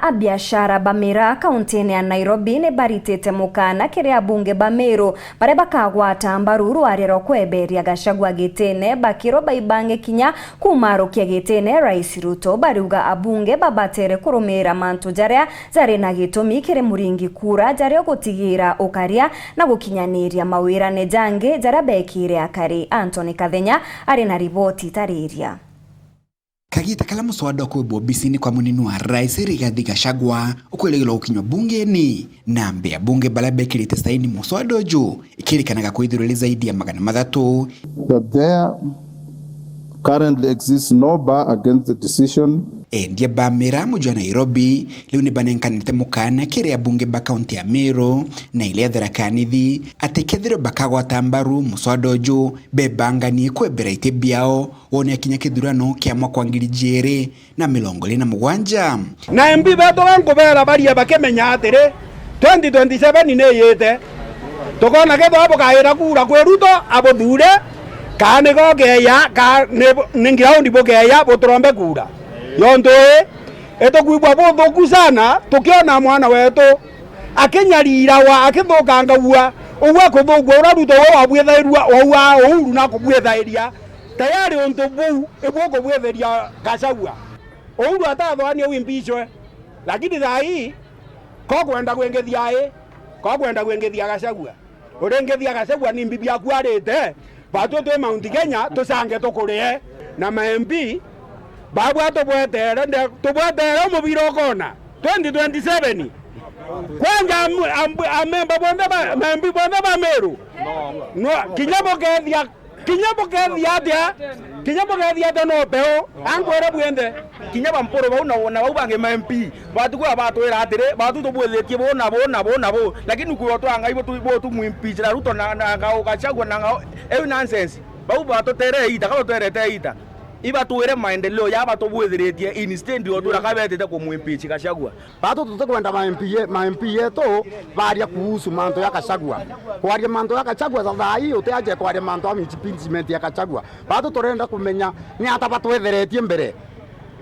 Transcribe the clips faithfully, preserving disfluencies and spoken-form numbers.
Abiashara ba miraa kauntine ya Nairobi ni baritite mukaana kiri abunge ba Meru baria bakagwata mbaru rwaria rwa kweberia Gachagua gitine, bakirwa baibange kinya kumarukia gitine Rais Ruto. Bariuga abunge babatere kurumiira mantu jaria jari na gitumi kiri muringi kura, jaria gutigiira ukaria na gukinyaniria mawirane jangi jaria beekire akari. Anthony Kathenya ari na riboti tariria. Kagiita karia muswada ukwibwa obisini kwa munini wa rais Rigathi Gachagua ukwirigirwa gukinywa bungeni, na mbere abunge baria bekirite saini muswada uju ikirikanaga kwithirwa iri zaidi ya magana mathatu. That there currently exists no bar against the decision. Endia ba miraa muji wa Nairobi riu ni banenkanite mukaana kiri abunge ba kaunti ya Meru na iria Tharaka Nithi ati kethirwa bakagwata mbaru muswada uju bebanganie kwebera iti biao wone kinya kithurano kia mwaka wa ngiri ijiri na mirongo iri na mugwanja. Na M P betu gankubeera baria bakimenya atiri, twenty twenty-seven ni iyite. Tukona kethirwa bukaira kura kwi Ruto abuthure, kaa ni gogeeya, kaa ni, ni ground bugeeya buturombe kura. Yontu ii, itukwigua buthuku sana tukiona mwana wetu akinyarirawa, akithukangagua, ugwe kuthukua uria Ruto we wabwithairua, wauaa Uhuru na kubwithairia. Tayari untu buu ibu ukubwitheria Gachagua. Uhuru atathwania wimbicwe, lakini thaa ii, ko kwenda gwingithia ii, ko kwenda gwingithia Gachagua. Uringithia Gachagua ni mbibi akuarite, batwi twi Mount Kenya, tucange tukurie. Na ma M P, babwa tubwetere, nde-, tubwetere umubira ukona. Twenty twenty-seven. Kwanja am-, am-, amemba bonthe ba, ma M P bonthe ba Meru. No, kinya bukethia Kinya bukethia atia, kinya bukethia atia no peu, ankwire bwinthe. Kinya bampuru bau na, na bau bangi ma M P, batuku batwira atiri, batu tubwithitie bu na bu na bu na bu. Lakini kuo twa Ngai bu tu, bu tumwimpeachira Ruto na, na ngao Gachagua na ngao, eu nonsense. Bau batutere ita, kaba twerete ita. Ibatwire maendeleo ya batubwithiritie instead o twira kabetite kumwimpeach Gachagua. Batu tutikwenda ma M P ye-, ma M P yetu baria kuhusu mantu ya Gachagua. Kwaria mantu ya Gachagua, thaa ii utiaje kwaria mantu ya impeachment ya Gachagua. Batu turenda kumenya ni ata batwetheretie mbere.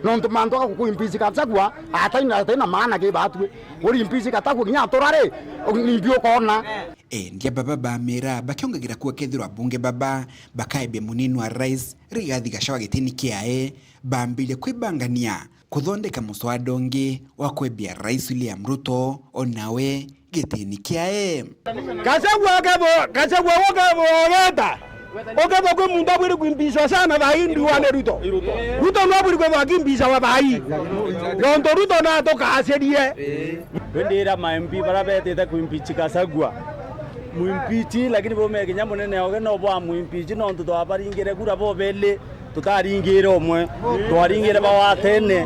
Nontu mantu ya kuimpeach Gachagua, ataina, ataina maana ki batwi. Uri impeach Gachagua, kinya atura ri, nimbi ukona. Endia baba ba miraa bakiongagira kuo kethirwa abunge baba bakaebia munini wa rais Rigathi Gachagua gitini kiae, bambirie kwibangania kuthondeka muswada ungi wa kwebia Rais William Ruto o nawe gitini kiae. Gachagua akethwa, Gachagua ukethwa ogeta, ukethwa kwi muntu abwiri kwimbicwa sana thaa ii ndiuane Ruto. Ruto no abwiri kwethwa akimbicawa thaa ii. Nontu Ruto natukacirie. Indi ira ma M P bara betite kwimpeach Gachagua, mwimpeach, lakini bume kinya munene oge no bwa mwimpeach, nontu twabaringire kura bobeli. Tutaringire umwe, twaringire bawatene.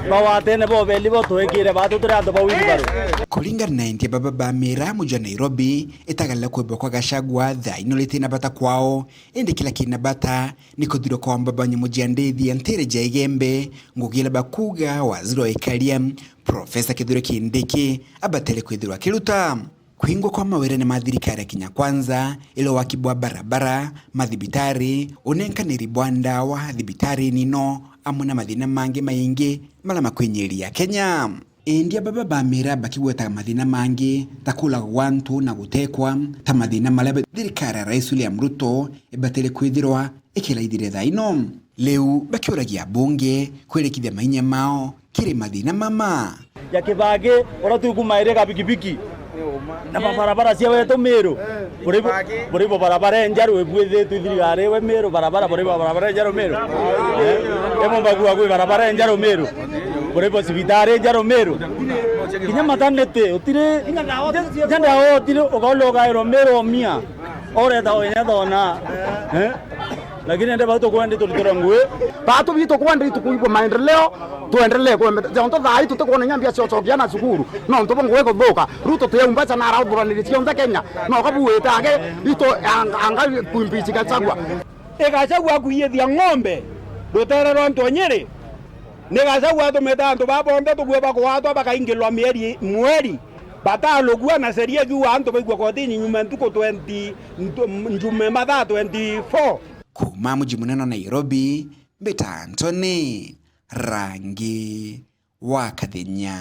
Bawatene bobeli bo twekire batu turi antu ba wheelbarrow. Kuringana na endia baba ba miraa muji wa Nairobi, itagalila kwibwa kwa Gachagua thaa ino riti na bata kwao, indi kila kina bata ni kuthirwa kwa mbaba nyumu jia ndithi ya ntiri ja Igembe, ngugi ila bakuga waziri wa ikaria, Profesa Kithure Kindiki, abatere kwithirwa akiruta. Kwingwa kwa mawirene ma thirikari ya Kenya Kwanza, ila waki bwa barabara, mathibitari, unenkaniri bwa ndawa thibitari nino, amwe na mathina mangi maingi mala makwinyiria Kenya. Endia baba ba miraa bakigwetaga mathina mangi ta kulagwa gwa antu na gutekwa, ta mathina mala thirikari ya Rais William Ruto ibatire kwithirwa ikiraithire thaa ino. Riu bakiuragia abunge kwirikithia mainya mao kiri mathina mama. Ya Kibaki, uria tukumairika bikibiki na mabarabara cia wetu Miru. Buri bo, buri bo barabara enjeru ibwithitwe thirikari iwe Miru, barabara, buri bo barabara enjeru Miru. Eh? Emo bagua kwi barabara enjeru Miru. Buri bo cibitari enjeru Miru. Kinya matanete, utiri, janda utiri, ukaulwa ugairwa Miru omia. Ureta onya thona. Eh? Lakini ende bau tukwenda turiture ngui. Batu bitu kwenda itukuigua maendeleo, tuendelee kwenda. Jonto thaa ii tutikwona inya mbia cia ucokia ana cukuru. Nontu bo ngui kuthuka. Ruto tuyaumba cha na arauthuranire cionthe Kenya. No kabuite age itu anga, anga kuimpeach Gachagua. E Gachagua kuiyithia ng'ombe rutere rwa Ntonyiri. Ni Gachagua atumite antu baa bonthe tubue bakugwatwa bakaingilwa mieri mweri. Batalugua na sheria ikiuga antu baigua kotini nyuma ntuku twenty, ntu-, njume mathaa twenty-four. Kuuma muji munene wa Nairobi, mbita Anthony Rangi wa Kathenya.